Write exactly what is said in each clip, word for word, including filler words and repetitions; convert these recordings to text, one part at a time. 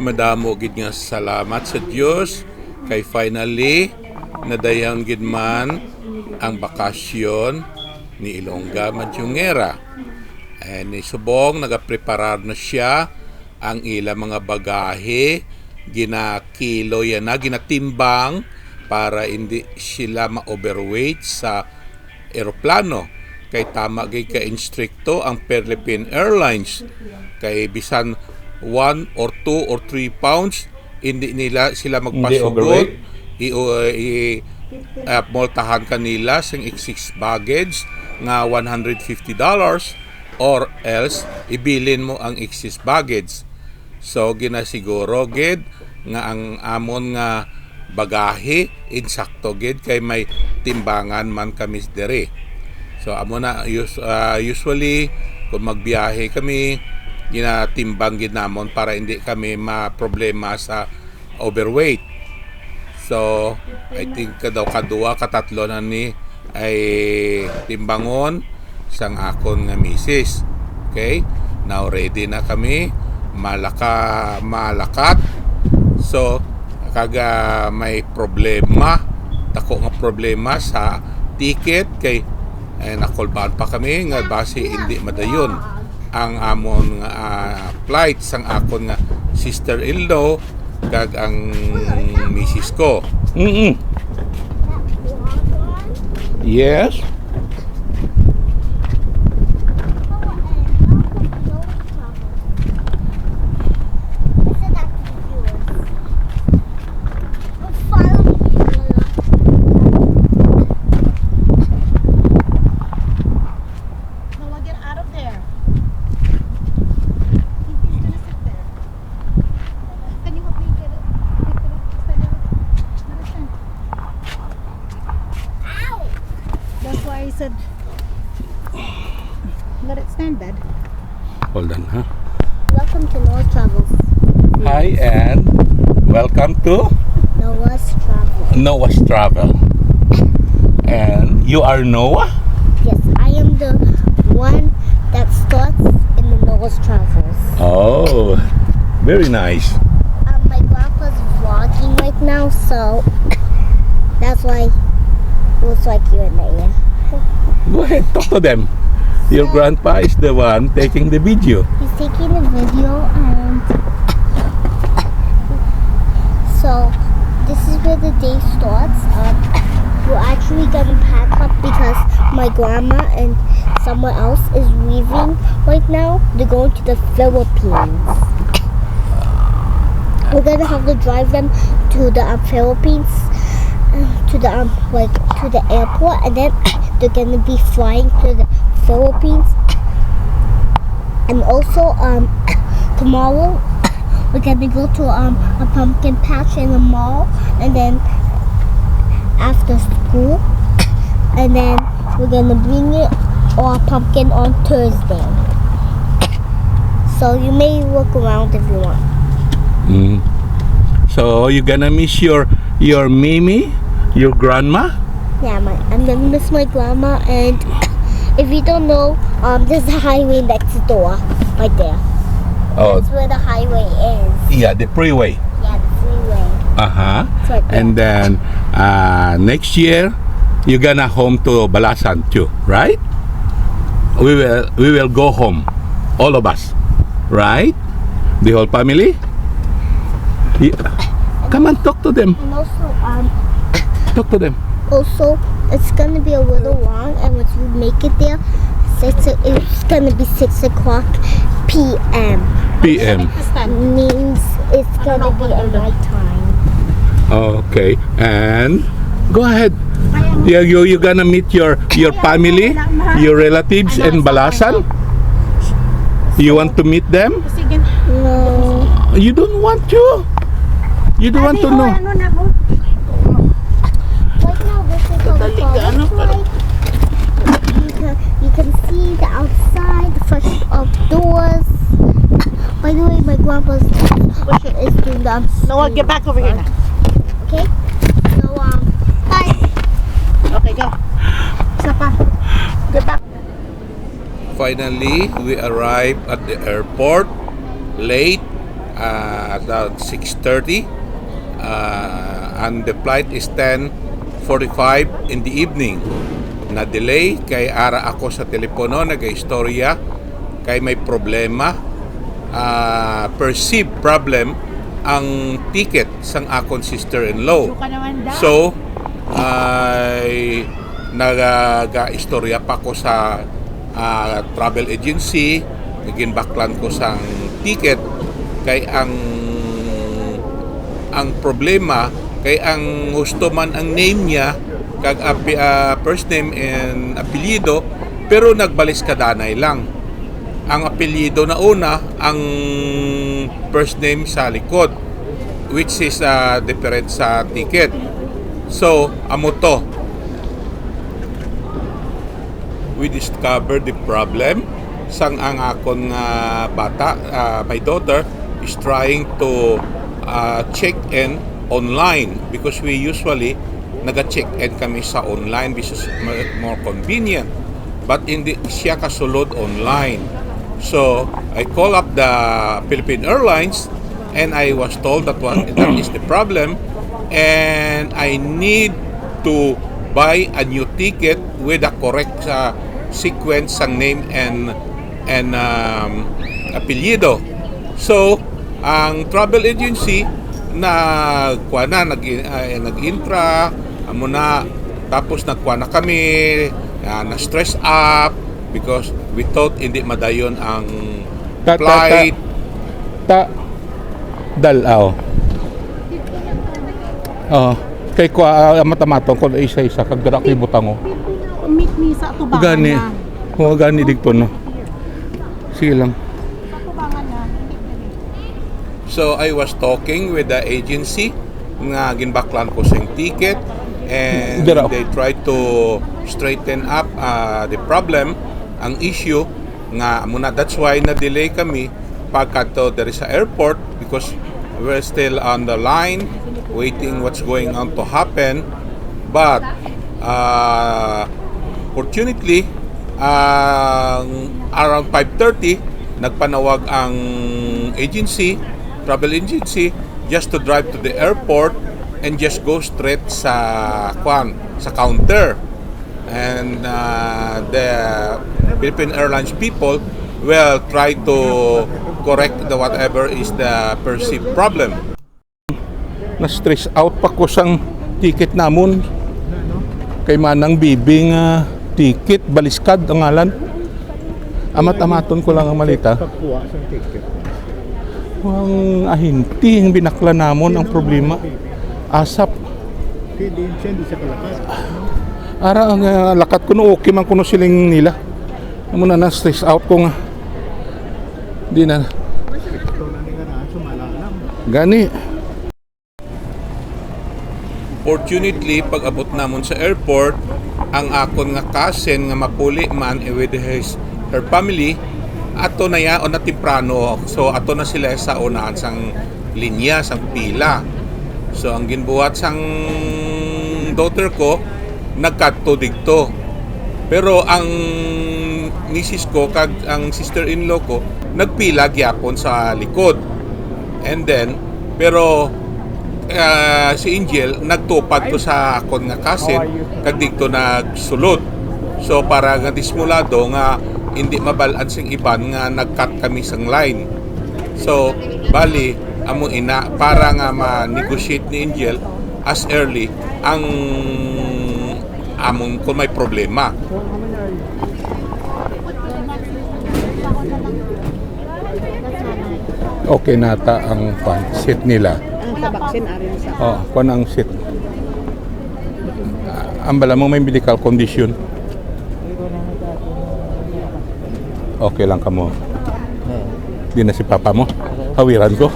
Madamo gid nga salamat sa Dios kay finally nadayon gid man ang bakasyon ni Ilongga Madyongera. And ni subong nagapreparar na siya ang ila mga bagahe, ginakilo yan na, ginatimbang para hindi sila ma-overweight sa eroplano. Kay tama gid ka instrikto ang Philippine Airlines. Kay bisan one or two or three pounds, hindi nila sila Hindi magpasugot. overweight? I, o, i, ah, multahan kanila sing excess baggage nga one hundred fifty dollars or else ibilin mo ang excess baggage. So, ginasiguro gid nga ang amon nga bagahe insakto gid kay may timbangan man kami diri. So, amo na, us-, ah, usually, kung magbiyahe kami, ginatimbang gid namon para hindi kami maproblema sa overweight. So, I think kadaw kadua, katatlo na ni ay timbangon sang akon nga misis. Okay? Now, ready na kami. Malaka-, malakat. So, kag, ah, may problema. Dako nga problema sa ticket kay, eh, nakulbaan pa kami nga basi hindi madayon ang amon nga, ah, flight sang akon nga sister-in-law kag ang misis ko. Mm-mm. Yes. Noah, get out of there. He's gonna sit there. Can you help me get it? Get it, stand it up. Let it stand. That's why I said, let it stand, Dad. Hold on, ha? Welcome to Noah's Travels. Hi, and welcome to Noah's Travel. Noah's Travel. And you are Noah? Yes, I am the one that starts in the Noah's Travels. Oh, very nice. Um, my grandpa's vlogging right now, so that's why it looks like you and I. Go ahead, talk to them. Your So grandpa is the one taking the video. He's taking the video, and so this is where the day starts. Um, we're actually gonna pack up because my grandma and someone else is leaving right now. They're going to the Philippines. We're gonna have to drive them to the, um, Philippines, uh, to the, um, like, to the airport, and then they're gonna be flying to the Philippines. And also, um, tomorrow we're gonna go to, um, a pumpkin patch in the mall, and then after school, and then we're gonna bring it, our pumpkin, on Thursday. So you may look around if you want. Mm. So you're gonna miss your, your Mimi, your grandma? Yeah, my, I'm gonna miss my grandma, and if you don't know, um, there's a highway next door, right there. Oh. That's where the highway is. Yeah, the freeway. Yeah, the freeway. Uh-huh. It's right there. And then, uh, next year, you're gonna home to Balasan too, right? We will, we will go home, all of us, right? The whole family? Y-, come on, talk to them. And also, um, Talk to them. Also, it's gonna be a little long, and once we make it there, it's, it's gonna be six o'clock P M. P M. Means it's gonna be a night time. Okay. And go ahead. You, you, you gonna meet your, your family, your relatives in Balasan? You want to meet them? Sige. No. You don't want to? You don't want to know? Ano na mo? Right now, this is how the Kadali ka, ano? College life. You can, you can see the outside, the fresh outdoors. By the way, my grandpa's is doing the, um, Noah, get back over here now. Okay? So, um, bye. Okay, go. Isa pa. Get back. Finally, we arrived at the airport late. uh, at six thirty, uh, and the flight is ten forty-five in the evening. Na-delay kay ara ako sa telepono, nagaistorya kay may problema, uh, perceived problem ang ticket sang akon sister-in-law. Suka naman da. So, ay nagaistorya pa ko sa, ah, travel agency, ginbaklan ko sang ticket kay ang, ang problema kay ang gusto man ang name niya kag api-, ah, first name and apelyido, pero nagbaliskadanay lang. Ang apelyido na una, ang first name sa likod, which is, ah, different sa ticket. So, amo to. We discovered the problem sang ang akon nga bata, ah, my daughter is trying to, ah, check in online because we usually naga-check in kami sa online because more, more convenient. But hindi siya kasulod online. So, I call up the Philippine Airlines and I was told that wa-, that is the problem and I need to buy a new ticket with the correct, uh, sequence sang name and, and, um, apelyido. So, ang travel agency na kuha na, nag, ah, nag-intra, amo na, tapos nagkuha na kami, ah, na-stress up because we thought hindi madayon ang Ta, ta, ta, flight. Ta, dalaw. Oh, kay kuha, ah, mata-maton ko isa-isa kag dara ko'y butang, oh. Meet me sa tubangan Gani. Na. Oh, gani digto na. Sige lang. Sa tubangan na. So I was talking with the agency nga ginbaklan ko sing ticket and Dira. They try to straighten up, uh, the problem, ang issue nga amo na, that's why na-delay kami pagkadto diri sa airport because we're still on the line waiting what's going on to happen. But, uh, fortunately, ang around five thirty, nagpanawag ang agency, travel agency, just to drive to the airport and just go straight sa, kwan, sa counter. And, uh, the Philippine Airlines people will try to correct the whatever is the perceived problem. Na-stress out pa ko sang ticket namon. Kay manang bibi nga ticket, Baliskad ang ngalan. Amat-amaton ko lang ang malita. Pagkuha sa ticket. Ang ahinti ang binakla namon ang problema. Asap. Kay di siya, di siya kalakat. Ara ang, ah, lakat kuno, okay man kuno siling nila. Amo na, na-stress out ko nga. Di na. Ito na ni nga na, sumala lang. Gani. Fortunately, pag-abot namon sa airport, ang akon nga cousin nga mapuli man, eh, with his, her family, ato na yaon na temprano. So, ato na sila sa unahan sang linya, sang pila. So, ang ginbuhat sang daughter ko, nagkadto digto. Pero ang misis ko kag ang sister-in-law ko, nagpila gyapon sa likod. And then, pero, ah, si Angel nagtupad to sa akon nga cousin, kag dito nagsulod. So, para nga dismulado nga hindi mabal-an sing iban nga nag-cut kami sang line. So, bali, amo ina, para nga ma-negotiate ni Angel as early ang amon kung may problema. Okay na ta ang kwan, seat nila. Ang sa vaccine, ari sa Oh, kwan ang seat. Ah, ang bala mo may medical condition. Okay lang kamo. Di na si papa mo. Hawiran ko.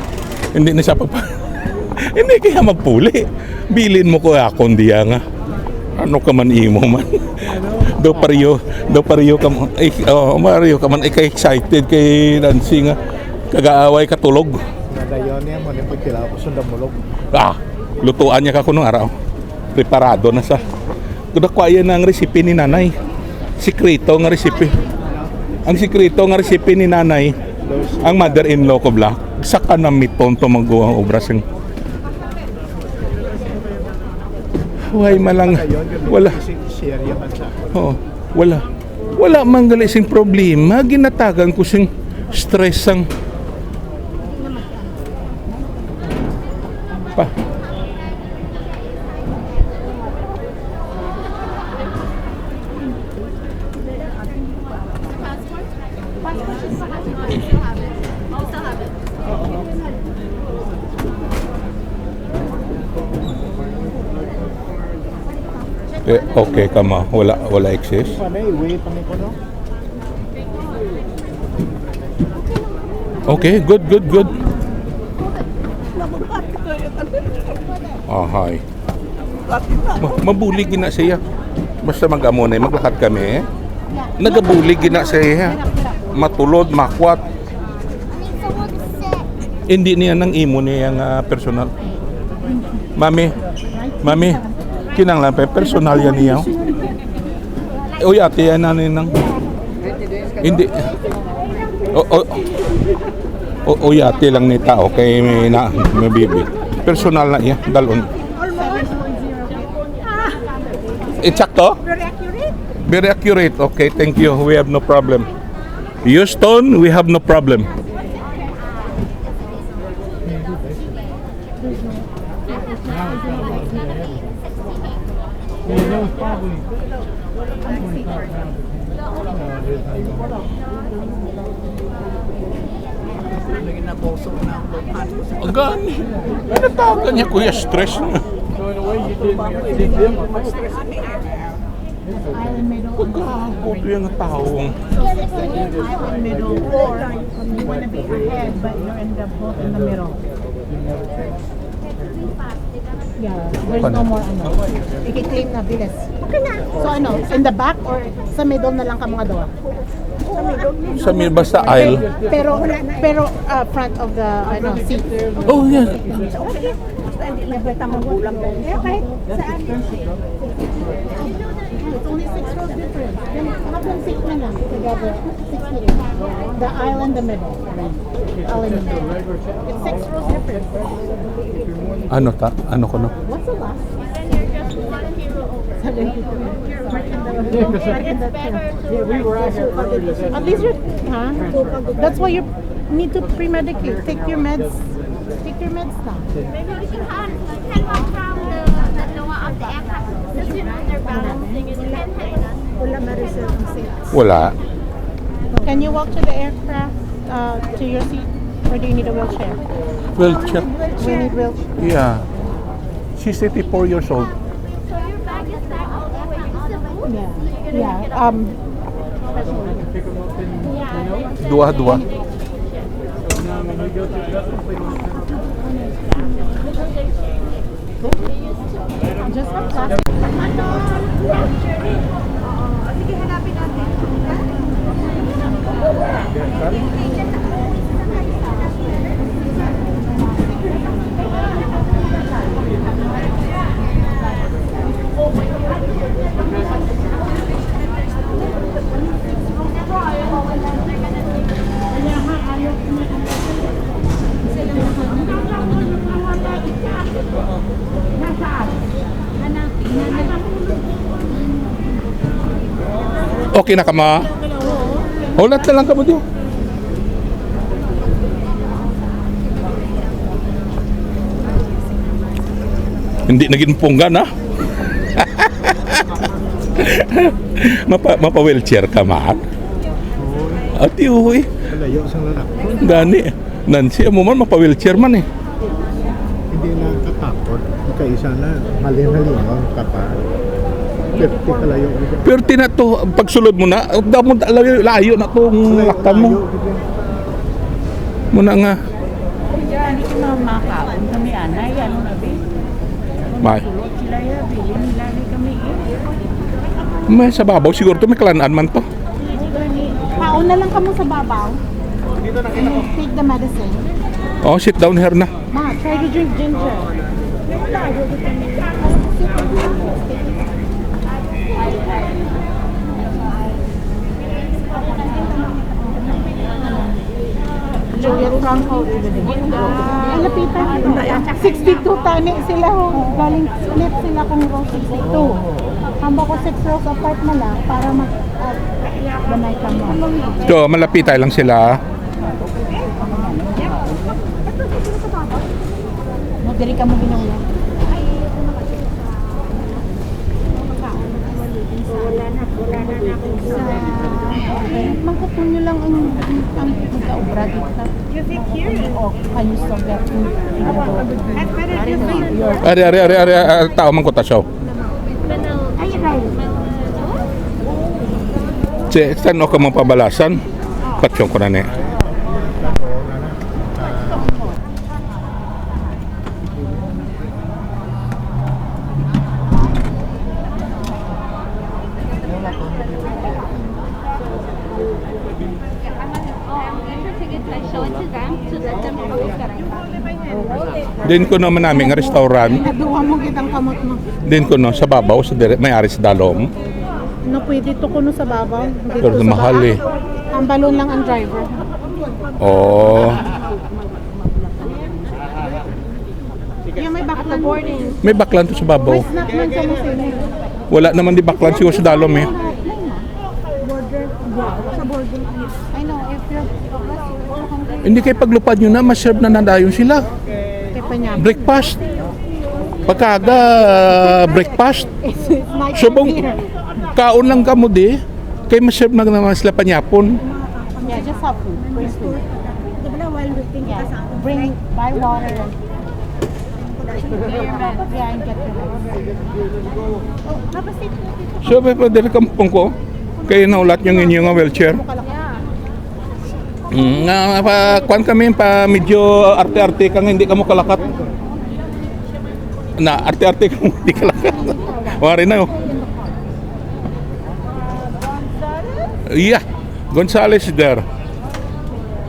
Hindi na siya papa. Hindi kaya magpuli. Bilin mo ko akon diya nga. Ano ka man imo man? Do pariyo, do pariyo ka mo. Ay, oh, Mario ka man, ika excited kay Nancy nga kagaaway katulog. Nadayon niya mo ni pagkilala ko sundamulog. Ah, lutuan niya ka kuno araw. Preparado na sa. Kuda kwa yan ang recipe ni nanay. Sikreto nga recipe. Ang sikreto nga recipe ni nanay, ang mother-in-law ko, bla. Saka na miton to mag-, ang obra sing. Way malang, wala. Oo, wala. Wala man gali sing problema, ginatagan ko sing stress ang pa. Eh, okay ka, ma. Wala, wala excess. Okay, good, good, good. Ahay. Ma-, mabulig gina siya. Basta mag-amo na, maglakad kami, eh. Nagabulig gina siya. Matulod, makwat. Hindi niya nang imo niya nga personal. Mami, mami, kinanglan pa personal yan niya. Uy, ate, yan na ninang. Hindi. O, o, o, o, yate lang ni tao kay may na, may bibi. Personal na iya, dalon. It's sakto? Very accurate. Very accurate. Okay, thank you. We have no problem. Houston, we have no problem. Agani. Natawagan niya, kuya, stress na. Pagkahapon yung taong. So, sixty-eight island middle, or you wanna be ahead, but you're in the, both in the middle. Yeah, there's no more, ano. Iki-clean na, bilis. Okay na. So, ano, in the back or sa middle na lang ka mga duwa? Sa middle, basta aisle. Pero, pero, uh, front of the, ano, seat. Oh, yeah. Okay. Basta hindi na kita magulang. Kaya kahit saan. It's only six rows difference. Then, half and six na lang together. Sixty-eight. The aisle in the middle. Aisle in the middle. It's six rows difference. Ano ta? Ano ko, no? What's the last? Seventy-two. Mark in the, mark in the chair. Yeah, we were out here earlier this afternoon. At least you're, huh? That's why you need to pre-medicate. Take your meds. Take your meds now. Maybe we can hand, can walk from the, the lower of the aircraft. Since, you know, they're balancing it, you can hang on. Wala, Maricel, ang seats. Wala. Can you walk to the aircraft, uh, to your seat? Or do you need a wheelchair? Wheelchair. We need wheelchair. Yeah. She's eighty-four years old. So your bag is packed all the way to Cebu? Yeah. Yeah. Um, Duha, duha. Just have class. Sige, hanapin natin. Okay na ka, ma? Hulat na lang ka mo, di. Hindi naging punggan, ha? Mapa-, mapa-wheelchair ka, ma? Ati, uy. Malayo sang lalaki. Gani. Nancy, amo man, mapa-wheelchair man eh. Hindi na katakot. Kaisa na, halin-halin ang kapa. Perti kalayo. Perti na to, pagsulod mo na, damo, layo, layo na to, ang laktan mo. Layo, layo, layo. Muna nga. Hindi ko ma-, makaon kami, anay, ano na, be? May. Sulod sila, ya, bilin nila, ni kami, eh. May sa babaw, siguro to, may kalan-an man to. Pauna lang kamo sa babaw. Take the medicine. Oh, sit down here na. Ma, try to drink ginger. Juliet Franco. Malapitan. Sixty-two tani sila, oh. Galing split sila kung row sixty-two. Hamba ko six rows apart na lang para mag, ah, gamay ka mo. So, malapit tayo lang sila. No, diri ka mo ginawa. Wala na, wala na, na. Mangkupon nyo lang ang, ang, ang magkaobra dito. You think here? Oh, can you stop that? That's better. Ari, ari, ari, ari, ah, tao man ko ta siya. Ay, right. Si, saan ako mapabalasan? Patsyon ko na ni. Din ko naman namin nga restaurant. Aduwa mo gid ang kamot mo. Din ko no, sa babaw, sa dire, may ari sa dalom. No, pwede to kuno sa babaw. Dito Pero sa mahal baba. Eh. Ang balon lang ang driver. Oh. Yung may baklan. May baklan to sa babaw. May snack man sa Musini. Wala naman di baklan siguro sa dalom eh. Border. Sa border. I know, if you're Hindi kay paglupad nyo na, ma-serve na nadayon sila. Kay panyapon. Breakfast. Pagkaga, breakfast. It's, it's my Subong, time here. Kaon lang kamo di, kay ma-serve na naman sila panyapon. Yeah, just have food. Free food. Yeah. Bring, buy water. Yeah, and get the rest. So, may pwede rin kampong ko. Kaya naulat yung inyo nga wheelchair. Mm, nga, pa, kwan kami, pa medyo arte-arte kang hindi ka mo kalakat. Na, arte-arte kang hindi kalakat. Wari na, oh. Yeah, Gonzales there.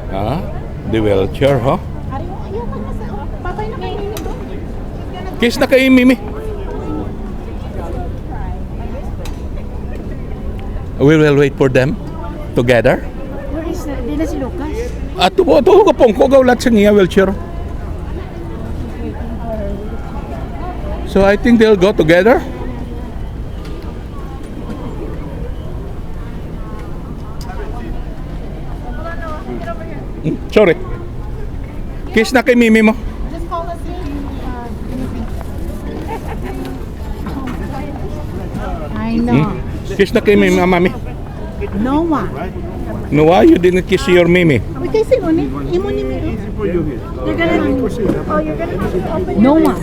Ah, the wheelchair, huh? Kiss na kay Mimi. We will wait for them together. Where is na? Di na si Lucas. Ato po, ato ko pong ko gaulat sa niya wheelchair. So I think they'll go together. Mm, sorry. Kiss na kay Mimi mo. I know. Hmm? Kiss na kay Mimi, ah, Mami. Noah. Noah, you didn't kiss your Mimi. Uy, kay sino ni? Imo ni Mimi. You're gonna, oh, you're gonna open Noah.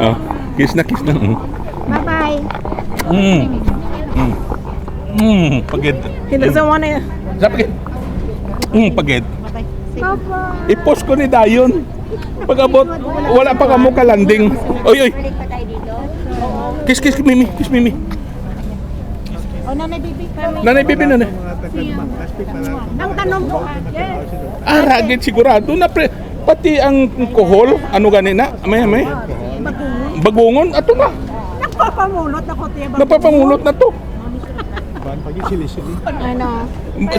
Oh, kiss na, kiss na. Mm. Bye-bye. Mm. Mm. Mm. Pagid. He doesn't wanna. Sa pagid. Mm, pagid. Bye-bye. I-post ko ni dayon. Pag-abot, wala pa kamo ka-landing. Oy, oy. Kiss, kiss, Mimi. Kiss, Mimi. Oh, Nanay Bibi. Nanay Bibi, nanay. Ang tanong ko, ah, yes. Ah, ragid sigurado na pre, pati ang kuhol, ano gani na? May, may. Bagungon. Bagungon, ato na. Nagpapamulot na ko, tiya. Nagpapamulot na to. Ban pag sili-sili. Ano?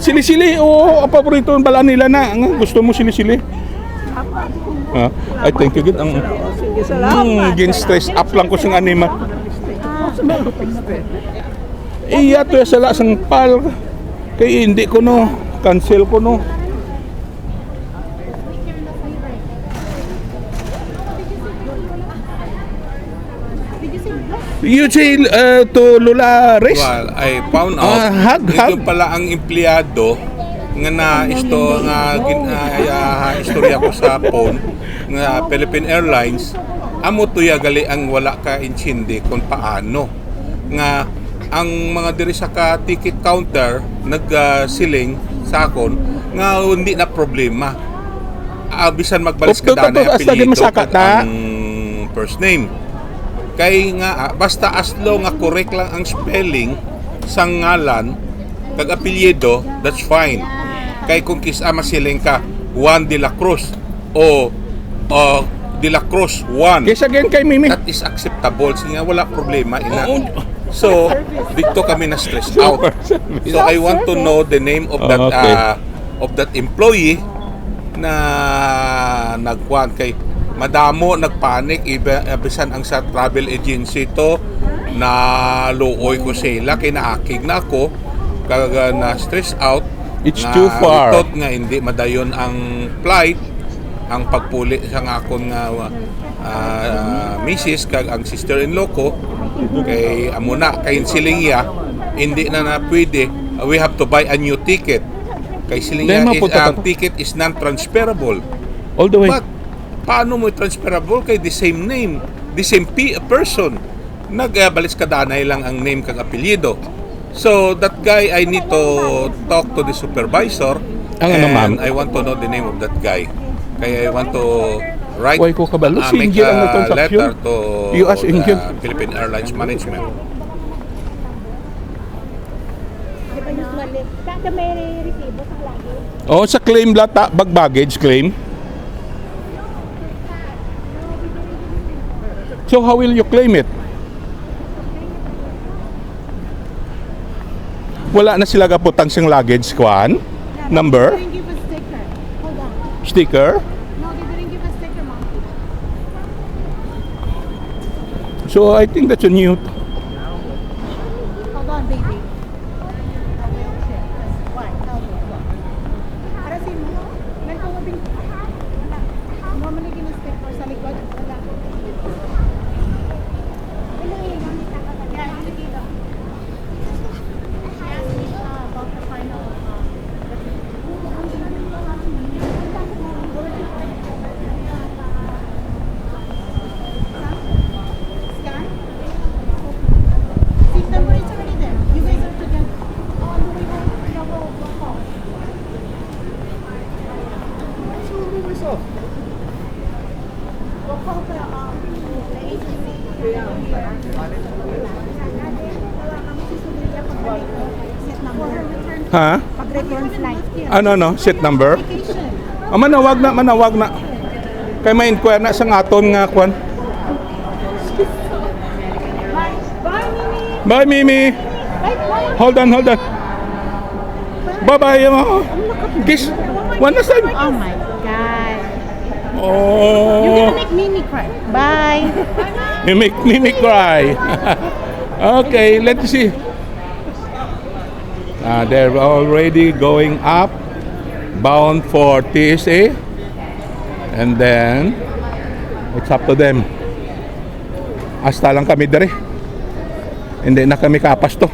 Sili-sili, oo, ang paborito ng balaan nila na. Ang gusto mo sili-sili? Ah, ay, thank you, gid. Ang, Sige, salamat. Mm, gin-stress up lang ko sing anima. Iya, to ya sala sang pal. Kay hindi ko no, cancel ko no. You say, uh, to Lola Res? Well, I found out, Ah, hug, ito hug. Pala ang empleyado nga na isto nga gin-, ah, ah, istorya ko sa phone nga Philippine Airlines, amo to ya gali ang wala ka intindi kung paano nga ang mga diri sa ka ticket counter nag, ah, siling sa akon nga hindi na problema. Ah, bisan magbalis Updot ka na daan to, ay hasta di apelyido masaka kag ta. Ang first name. Kay nga, ah, basta as long nga correct lang ang spelling sa ngalan kag apelyido, that's fine. Kay kung kis-a masiling ka, Juan de la Cruz o, o de la Cruz Juan, Yes, again kay Mimi. That is acceptable. Sige nga, wala problema, ina. Oo. So, dito kami na-stress out. Super service. So, I want to know the name of that, Ah, okay. ah, of that employee na nagkuan kay madamo nagpanic, iba- bisan ang sa travel agency to naluoy ko sila kay naakig na ako kag uh, na stress out. It's Na too far. Litot nga hindi madayon ang flight, ang pagpuli sa nga akon nga uh, misis kag ang sister-in-law ko kay amo na kay siling iya hindi na na pwede, we have to buy a new ticket kay siling Dahil niya mapunta is, ang ka to. Ticket is non-transferable. All the way. But paano mo transferable kay the same name, the same pe- person? Nagbalis ka danay lang ang name kag apelyido. So that guy, I need to talk to the supervisor. Ang ano, ma'am? And I want to know the name of that guy. Kaya I want to write Why ko kabalo? uh, Si make Angel ang a nagkapsyon. Letter to You ask the Angel. Philippine Airlines Management. Di ba usually? Sa may resibo sa lagi? Oh, sa claim lata, bag baggage claim. So how will you claim it? Wala na sila gaputang sing luggage kuan? Number? They didn't give a sticker. Hold on. Sticker? No, they didn't give a sticker, mom. So I think that's on you. Hold on, baby. I will check. Why? Tell me. Para sa imo, may tawabing. Normally, gina-sticker sa likod. Wala. Yeah, hindi dito. She asked me uh, about the final. Uh, scan? Seat number is already there. You guys are together. Oh, ano ba yung Ha? Pag-return flight. Ano, no? Seat number? Ah, manawag na, manawag na. Kay may inquire na sa aton nga kwan. Bye, Mimi. Bye, Mimi. Bye, bye. Hold on, hold on. Bye-bye, mo. Kiss. One last time. Oh my God. Oh. You're gonna make Mimi cry. Bye. You make Mimi cry. Okay, let's see. Uh, they're already going up, bound for T S A. And then, it's up to them. Hasta lang kami diri. Hindi na kami kapas to.